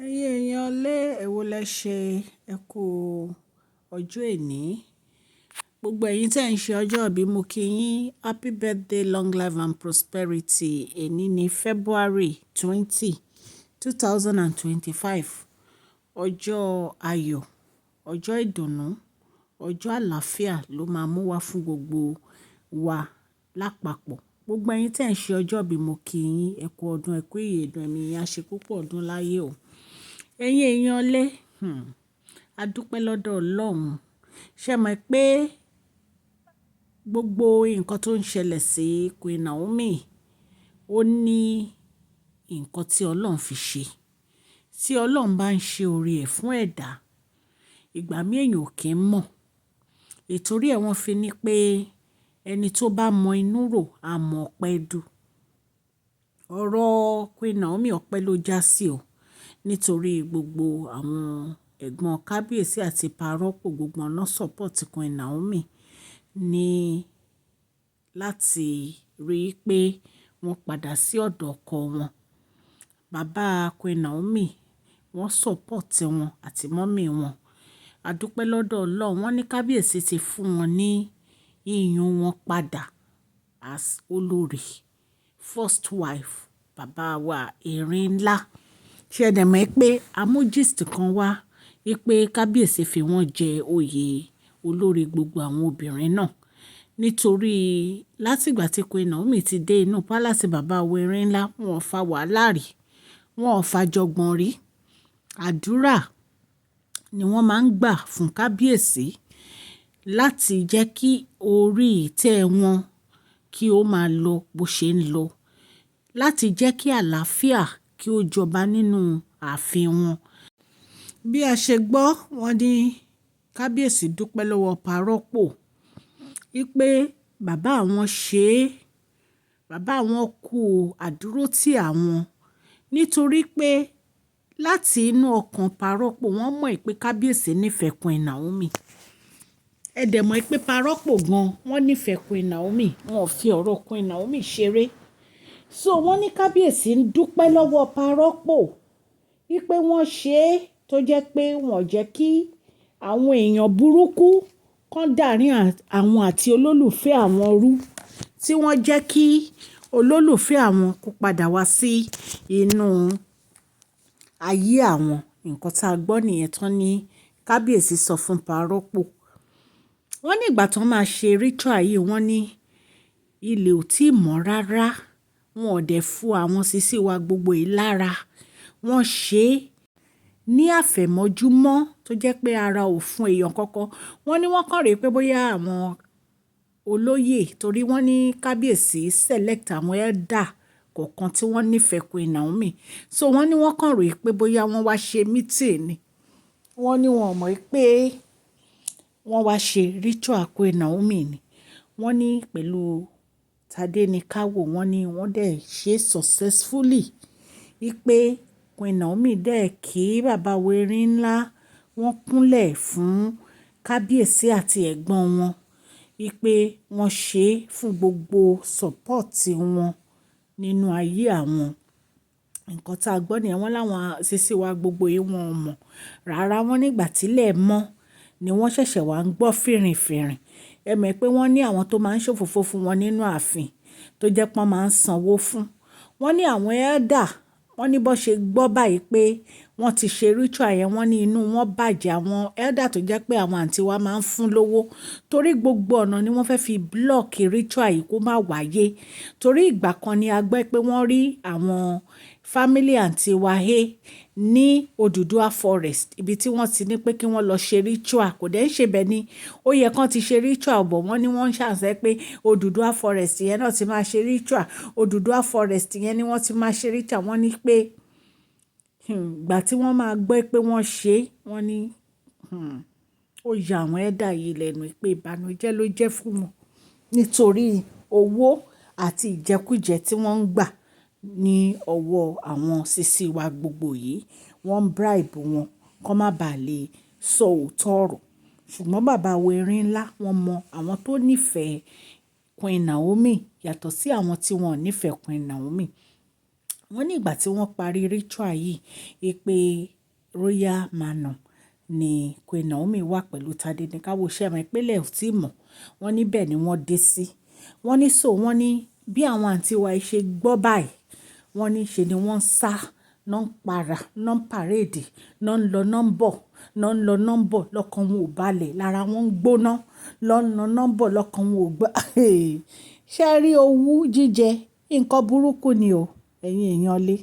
Ẹ̀yin èèyàn lé, èwo lẹ ṣe ẹ kú ọjọ́ ení. Gbogbo ẹ̀yin tí ẹ̀ ń ṣe ọjọ́ ìbí, mo kí yín happy birthday, long life and prosperity. Èní ni February 20, 2025. Ọjọ́ ayọ̀, ọjọ́ ìdùnnú, ọjọ́ àlàáfíà ló máa mú wá fún gbogbo wa lápapọ̀. Gbogbo ẹ̀yin tí ẹ̀ ń ṣe ọjọ́ ìbí, mo kí yín ẹ kú ọdún, ẹ kú ìyèdún, ẹ̀mí yín á ṣe púpọ̀ ọdún láyé o. Ẹ̀yin èèyàn lé, a dúpẹ́ lọ́dọ̀ Ọlọ́run. Ṣé ẹ mọ̀ pé gbogbo nǹkan tó ń ṣẹlẹ̀ sí Queen Naomi, ó ní nǹkan tí Ọlọ́run fi ṣe. Tí Ọlọ́run bá ń ṣe oore ẹ̀ fún ẹ̀dá, ìgbà mí èèyàn ò kí ń mọ̀. Ìtorí ẹ wọ́n fi ní pé ẹni tó bá mọ inú rò, á mọ ọpẹ́ dù. Ọ̀rọ̀ Queen Naomi ọpẹ́ ló jásí o. Nítorí gbogbo àwọn ẹ̀gbọ́n kábíyèsí àti pàrọ́pò gbogbo ọ̀nà support Queen Naomi ní láti rí i pé wọ́n padà sí ọ̀dọ̀ ọkọ wọn. Bàbá Queen Naomi wọ́n support wọn àti mummy wọn. A dúpẹ́ lọ́dọ̀ Ọlọ́run. Wọ́n ní kábíyèsí ti fún wọn ní iyùn wọn padà as olórí first wife bàbá wa erin ńlá. Ṣé ẹ dẹ̀ mọ̀ pé a mú gist kan wá wípé kábíyèsí fi wọ́n jẹ oyè olórí gbogbo àwọn obìnrin náà. Nítorí láti ìgbà tí Queen Naomi ti dé inú palace bàbá wa erin ńlá, wọ́n ò fa wàhálà rí, wọ́n ò fa jọgbọ́n rí. Àdúrà ni wọ́n máa ń gbà fún kábíyèsí láti jẹ́ kí orí ìtẹ́ wọn kí ó máa lọ bó ṣe ń lọ, láti jẹ́ kí àlàáfíà kí ó jọba nínú ààfin wọn. Bí a ṣe gbọ́, wọ́n ní kábíyèsí dúpẹ́ lọ́wọ́ pàrọ́pò wípé bàbá àwọn ṣe é, bàbá àwọn kú àdúrótì àwọn nítorí pé láti inú ọkàn pàrọ́pò wọ́n mọ̀ pé kábíyèsí nífẹ̀ẹ́ Queen Naomi. Ẹ dẹ̀ mọ̀ pé pàrọ́pò gan wọ́n nífẹ̀ẹ́ Queen Naomi, wọn ò fi ọ̀rọ̀ Queen Naomi ṣeré. So wọ́n ní kábíyèsí ń dúpẹ́ lọ́wọ́ pàrọ́pò wípé wọ́n ṣe é tó jẹ́ pé wọ́n jẹ́ kí àwọn èèyàn burúkú kan dàárín àwọn àti olólùfẹ́ àwọn rú, tí wọ́n jẹ́ kí olólùfẹ́ àwọn kó padà wá sí inú ayé àwọn. Nǹkan tí a gbọ́ nìyẹn tán ní kábíyèsí sọ fún pàrọ́pò. Wọ́n ní ìgbà tí wọ́n máa ṣe ritual yìí, wọ́n ní ilẹ̀ ò tí mọ́ rárá. Wọn ò dẹ̀ fún àwọn sísí wa gbogbo yìí lára. Wọ́n ṣe é ní àfẹ̀mọ́júmọ́ tó jẹ́ pé ara ò fún èèyàn kankan. Wọ́n ní wọ́n kàn rí pé bóyá àwọn olóyè torí wọ́n ní kábíyèsí select àwọn elder kọ̀ọ̀kan tí wọ́n nífẹ̀ẹ́ Queen Naomi. So wọ́n ní wọ́n kàn rí pé bóyá wọ́n wá ṣe meeting ni. Wọ́n ní wọ́n mọ̀ pé wọ́n wá ṣe ritual Queen Naomi ni. Wọ́n ní pẹ̀lú Tádé ní káwò, wọ́n ní wọ́n dẹ̀ ṣe successfully wípé Queen Naomi dẹ̀ kí bàbá wa erin ńlá, wọ́n kúnlẹ̀ fún kábíyèsí àti ẹ̀gbọ́n wọn wípé wọ́n ṣe é fún gbogbo support wọn nínú ayé àwọn. Nǹkan tí a gbọ́ nìyẹn, wọ́n láwọn sísí wa gbogbo yìí wọn ò mọ̀. Rárá, wọ́n nígbà tí ilẹ̀ mọ́ ni wọ́n ṣẹ̀ṣẹ̀ wá ń gbọ́ fìrìfìrì. Ẹ mọ̀ pé wọ́n ní àwọn tó máa ń ṣòfófó fún wọn nínú ààfin tó jẹ́ pé wọ́n máa ń sanwó fún. Wọ́n ní àwọn elder, wọ́n ní bó ṣe gbọ́ báyìí pé wọ́n ti ṣe ritual yẹn, wọ́n ní inú wọn bàjẹ́. Àwọn elder tó jẹ́ pé àwọn àǹtí wa máa ń fún lówó torí gbogbo ọ̀nà ni wọ́n fẹ́ fi block ritual yìí kó má wáyé. Torí ìgbà kan ni a gbọ́ pé wọ́n rí àwọn family àǹtí wa he ní Odùduwà forest, ibi tí wọ́n ti ní pé kí wọ́n lọ ṣe ritual. Kò dẹ̀ ń ṣe bẹ́ẹ̀ ni. Ó yẹ kí wọ́n ti ṣe ritual but wọ́n ní wọ́n ń ṣàṣẹ pé Odùduwà forest yẹn náà ti máa ṣe ritual. Odùduwà forest yẹn ni wọ́n ti máa ṣe ritual. Wọ́n ní pé, ìgbà tí wọ́n máa gbọ́ pé wọ́n ṣe, wọ́n ní, ó ya àwọn elder yìí lẹ́nu pé ìbànújẹ́ ló jẹ́ fún wọn nítorí owó àti ìjẹkújẹ tí wọ́n ń gbà ní ọwọ́ àwọn sísí wa gbogbo yìí. Wọ́n ń bribe wọn kó má ba lè sọ òótọ́ ọ̀rọ̀. Ṣùgbọ́n bàbá wa erin ńlá, wọ́n mọ àwọn tó nífẹ̀ẹ́ Queen Naomi yàtọ̀ sí àwọn tí wọ́n ò nífẹ̀ẹ́ Queen Naomi. Wọ́n ní ìgbà tí wọ́n parí ritual yìí, wípé Royal Manor ni Queen Naomi wà pẹ̀lú Tadenikawo. Ṣé ẹ mọ̀ pé ilẹ̀ ò tí mọ́. Wọ́n ní bẹ́ẹ̀ ni wọ́n dé sí. Wọ́n ní so wọ́n ní bí àwọn àǹtí wa ṣe gbọ́ báyìí, wọ́n ní ṣe ni wọ́n ń sá, ná ń para, ná ń parade, ná ń lọ, ná ń bọ̀, ná ń lọ, ná ń bọ̀, lọ́kàn wọn ò balẹ̀, lára wọn ń gbóná, lọ́ ń lọ, ná ń bọ̀, lọ́kàn wọn ò gbọ́. Ṣé ẹ rí owú jíjẹ? Nǹkan burúkú ni o, ẹ̀yin èèyàn lé.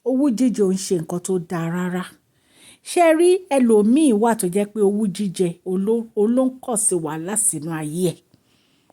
Owú jíjẹ ò ń ṣe nǹkan tó dáa rárá. Ṣé ẹ rí ẹlòmíì wà tó jẹ́ pé owú jíjẹ òun ló ń cause wàhálà sínú ayé ẹ̀.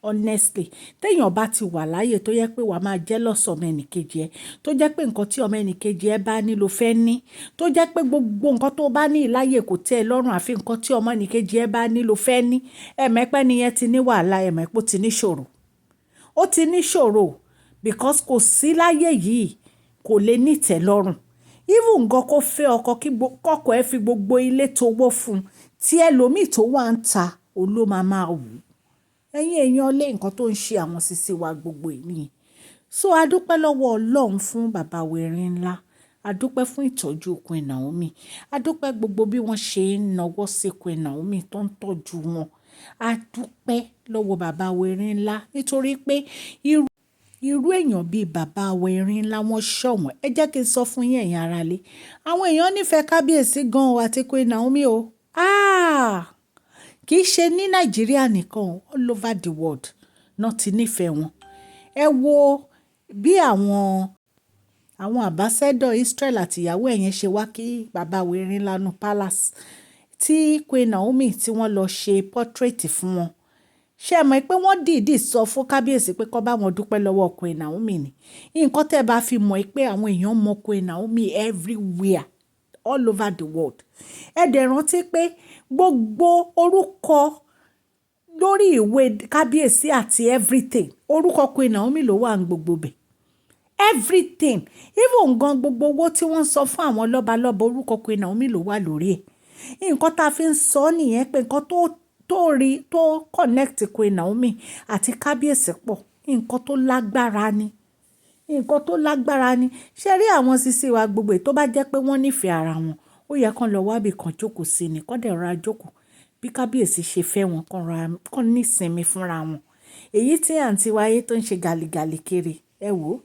Honestly, tí èèyàn bá ti wà láyé tó jẹ́ pé wà máa jealous ọmọ ẹnì kejì ẹ, tó jẹ́ pé nǹkan tí ọmọ ẹnì kejì ẹ bá ní ló fẹ́ ní, tó jẹ́ pé gbogbo nǹkan tó bá ní láyé kò tẹ́ ẹ lọ́rùn àfi nǹkan tí ọmọ ẹnì kejì ẹ bá ní ló fẹ́ ní. Ẹ mọ̀ pé ẹni yẹn ti ní wàhálà, ẹ mọ̀ pé ó ti ní ìṣòro. Ó ti ní ìṣòro because kò sí láyé yìí, kò lè ní ìtẹ́lọ́rùn. Even gan kó fẹ́ ọkọ kí kọ́kọ́ ẹ fi gbogbo ilé tó wó fún un, tí ẹlòmíì tó wà ń ta, òun ló máa máa wù. Ẹ̀yin èèyàn lé, nǹkan tó ń ṣe àwọn sisi wa gbogbo yìí. So a dúpẹ́ lọ́wọ́ Ọlọ́run fún bàbá wa Erin ńlá. A dúpẹ́ fún ìtọ́jú Queen Naomi. A dúpẹ́ gbogbo bí wọ́n ṣe ń nawọ́ sí Queen Naomi tó ń tọ́jú wọn. A dúpẹ́ lọ́wọ́ bàbá wa Erin ńlá nítorí pé irú èèyàn bí bàbá wa Erin ńlá wọ́n ṣọ̀wọ́n. Ẹ jẹ́ kí n sọ fún yín, ẹ̀yin ará ilé. Àwọn èèyàn nífẹ̀ẹ́ kábíyèsí gan o àti Queen Naomi o. Ah! Kì í ṣe ní Nàìjíríà nìkan o, all over the world náà ti nífẹ̀ẹ́ wọn. Ẹ wo bí àwọn ambassador Israel àti ìyàwó ẹ̀ yẹn ṣe wá kí bàbá wa Erin ńlá nínú palace tí Queen Naomi tí wọ́n lọ ṣe portrait fún wọn. Ṣé ẹ mọ̀ pé wọ́n dìídì sọ fún kábíyèsí pé kó bá wọn dúpẹ́ lọ́wọ́ Queen Naomi ni? Nǹkan tẹ́ ẹ bá fi mọ̀ pé àwọn èèyàn mọ̀ Queen Naomi everywhere, all over the world. Ẹ dẹ̀ rántí pé gbogbo orúkọ lórí ìwé kábíyèsí àti everything, orúkọ Queen Naomi ló wà ní gbogbo bẹ̀. Everything, even gan gbogbo owó tí wọ́n ń san fún àwọn lọ́balọ́ba, orúkọ Queen Naomi ló wà lórí ẹ̀. Nǹkan tá a fi ń sọ nìyẹn pé nǹkan tó rí tó connect Queen Naomi àti kábíyèsí pọ̀, nǹkan tó lágbára ni. Nǹkan tó lágbára ni. Ṣé rí àwọn sisi wa gbogbo tó bá jẹ́ pé wọ́n nífẹ̀ẹ́ ara wọn, ó yẹ kó lọ wá bí kan jókòó sí ni, kó dẹ̀ rọra jókòó bí kábíyèsí ṣe fẹ́ wọn, kó ra, kó ní ìsinmi fúnra wọn. Èyí tí àǹtí wa yé tó ń ṣe gàlìgàlì kiri, ẹ wò ó.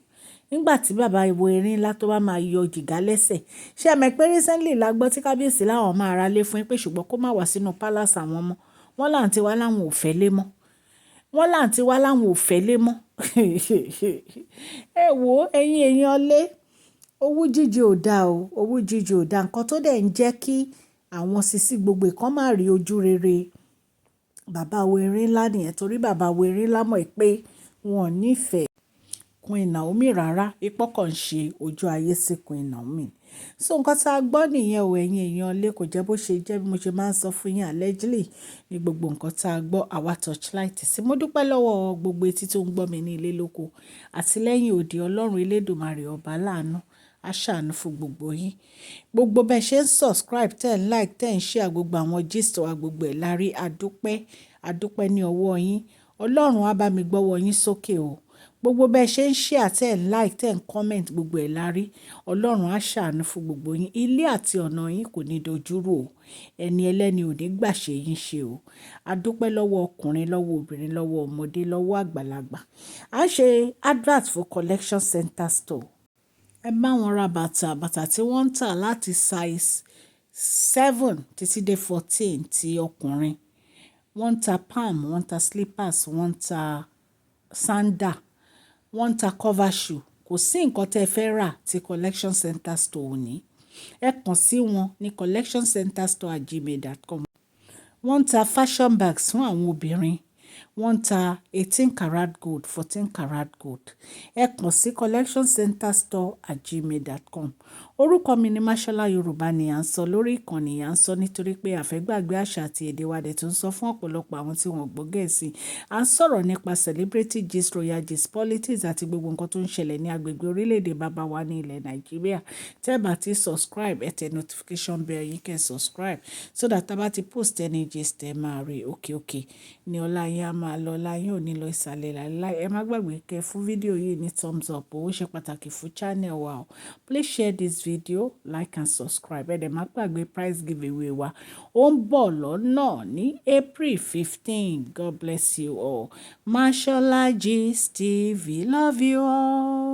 Nígbà tí bàbá ìwo erin ńlá tó bá máa yọ jìgá lẹ́sẹ̀. Ṣé ẹ mọ̀ pé recently la gbọ́ tí kábíyèsí láwọn máa ra lé fún yín pé ṣùgbọ́n kó má wá sínú palace àwọn mọ́. Wọ́n láǹtí wa láwọn ò fẹ́ lé mọ́. Wọ́n láǹtí wa láwọn ò fẹ́ lé mọ́. Ẹ wò ó, ẹ̀yin èèyàn lé. Owú jíjẹ ò da o. Owú jíjẹ ò da. Nǹkan tó dẹ̀ ń jẹ́ kí àwọn sisi gbogbo kan máa rí ojú rere bàbá wa erin ńlá nìyẹn torí bàbá wa erin ńlá mọ̀ pé wọ́n ò nífẹ̀ẹ́ Queen Naomi rárá. Ipò kan ń ṣe ojú ayé sí Queen Naomi. So nǹkan tí a gbọ́ nìyẹn o, ẹ̀yin èèyàn lé, kò jẹ́ bó ṣe jẹ́ bí mo ṣe máa ń sọ fún yín, allegedly ní gbogbo nǹkan tí a gbọ́, àwa torchlight sí. Mo dúpẹ́ lọ́wọ́ gbogbo etí tó ń gbọ́ mi ní ilé lóko àti lẹ́yìn odi. Ọlọ́run Elédùmarè ọba láàánú á ṣàánú fún gbogbo yín. Gbogbo bẹ́ẹ̀ ṣe ń subscribe, tẹ́ ń like, tẹ́ ń share gbogbo àwọn gist wa gbogbo ẹ̀ lárí. A dúpẹ́, a dúpẹ́ ní ọwọ́ yín. Ọlọ́run á bá mi gbọ́wọ́ yín sókè o. Gbogbo bẹ́ẹ̀ ṣe ń share, tẹ́ ń like, tẹ́ ń comment, gbogbo ẹ̀ lárí. Ọlọ́run á ṣàánú fún gbogbo yín. Ilé àti ọ̀nà yín kò ní dojúrú o. Ẹni ẹlẹ́ni ò ní gbà ṣe yín ṣe o. A dúpẹ́ lọ́wọ́ ọkùnrin, lọ́wọ́ obìnrin, lọ́wọ́ ọmọdé, lọ́wọ́ àgbàlagbà. A ń ṣe advert fún Collection Center Store. Ẹ bá wọn ra bàtà, bàtà tí wọ́n ń tà láti size 7 títí dé 14 ti ọkùnrin. Wọ́n ń ta palm, wọ́n ń ta slippers, wọ́n ń ta sandal, wọ́n ń ta cover shoe. Kò sí nǹkan tí ẹ fẹ́ rà tí Collection Center Store ò ní. Ẹ kàn sí wọn ní collectioncenterstore@gmail.com. Wọ́n ń ta fashion bags fún àwọn obìnrin. Wọ́n ń ta 18 karat gold, 14 karat gold. Ẹ kàn sí collectioncenterstore@gmail.com. Orúkọ mi ni Mashola. Yorùbá ni à ń sọ lórí ìkànnì, à ń sọ nítorí pé a fẹ́ gbàgbé àṣà àti èdè wa dẹ̀ tó ń sọ fún ọ̀pọ̀lọpọ̀ àwọn tí wọ́n gbọ́ Gẹ̀ẹ́sì. À ń sọ̀rọ̀ nípa celebrity gist, royal gist, politics àti gbogbo nǹkan tó ń ṣẹlẹ̀ ní agbègbè orílẹ̀-èdè bàbá wa ní ilẹ̀ Nàìjíríà. Tẹ́ bá ti subscribe, ẹ tẹ notification bell yín, kẹ́ subscribe so that tá bá ti post any gist, ẹ máa rí. Òkè òkè ní ọlá yín á máa lọ, ọlá yín ò ní lọ ìsàlẹ̀ láíláí. Ẹ má gbàgbé kẹ́ fún fídíò yìí ní thumbs up, ó ṣe pàtàkì fún channel wa o. Please share this video, like and subscribe. Ẹ dẹ̀ má gbàgbé prize giveaway wa, ó ń bọ̀ lọ́nà ní April 15. God bless you all. Mashola Gist TV love you all.